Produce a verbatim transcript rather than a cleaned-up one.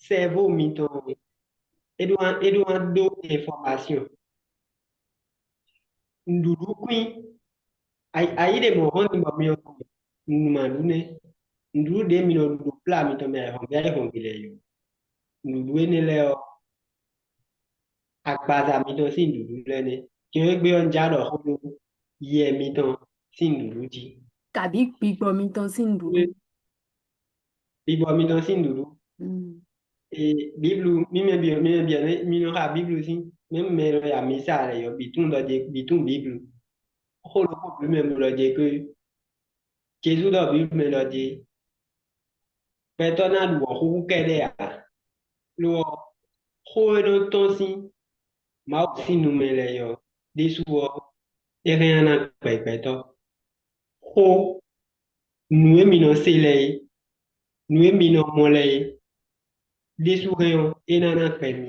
cerveau mitɔn ɔ́, é ɖó wá é ɖó wá ɖó information. Nǔɖuɖu kwín, ayi ɖě mɔ̌ hɔn din bɔ mi nɔ ko nǔ ma ɖu nɛ́. Nǔɖuɖu ɖě mi nɔ ɖu ɖo plá mitɔn mɛ ayihɔn gbé ayihɔn gbé lɛ́ɛ ɔ́, nǔɖuɖu énɛ́ lɛ́ɛ ɔ́, agbaza mitɔn sín nǔɖuɖu lɛ́ɛ nɛ́. Din ɔ́ égbé ɔ́, un já ɖɔ xó ɖó yɛ mitɔn sín nǔɖuɖu jí. Kabǐ gbigbɔ mitɔn sín nǔɖuɖu. Gbigbɔ mitɔn sín nǔɖuɖu. Bíblu, mí mɛ byɔ́ mí mɛ byɔ́ mi nɔ xa Bíblu sín, mɛ̌ mɛ e nɔ ya mǐsa lɛ́ɛ ɔ́, bǐ tunwun ɖɔ jɛ bǐ tunwun Bíblu. Xó ɖokpó blǒ mɛ bó ɖɔ jɛ kpé. Jezu ɖɔ Bíblu mɛ ɖɔ jɛ gbɛtɔ́ ná ɖu wɔ̌xúxú kɛ́ɖɛ́ ǎ. Lo ɔ́, xó e nɔ tɔ́n sín Mawu sín nu mɛ lɛ́ɛ ɔ́ ɖésú ɔ́, é hɛn ná gbɛ gbɛtɔ́. Xó, nǔ e mi nɔ se lɛ́ɛ é, nǔ e mi nɔ mɔ lɛ́ɛ é, ɖésú hɛn ɔ́, é ná ná gbɛ mi.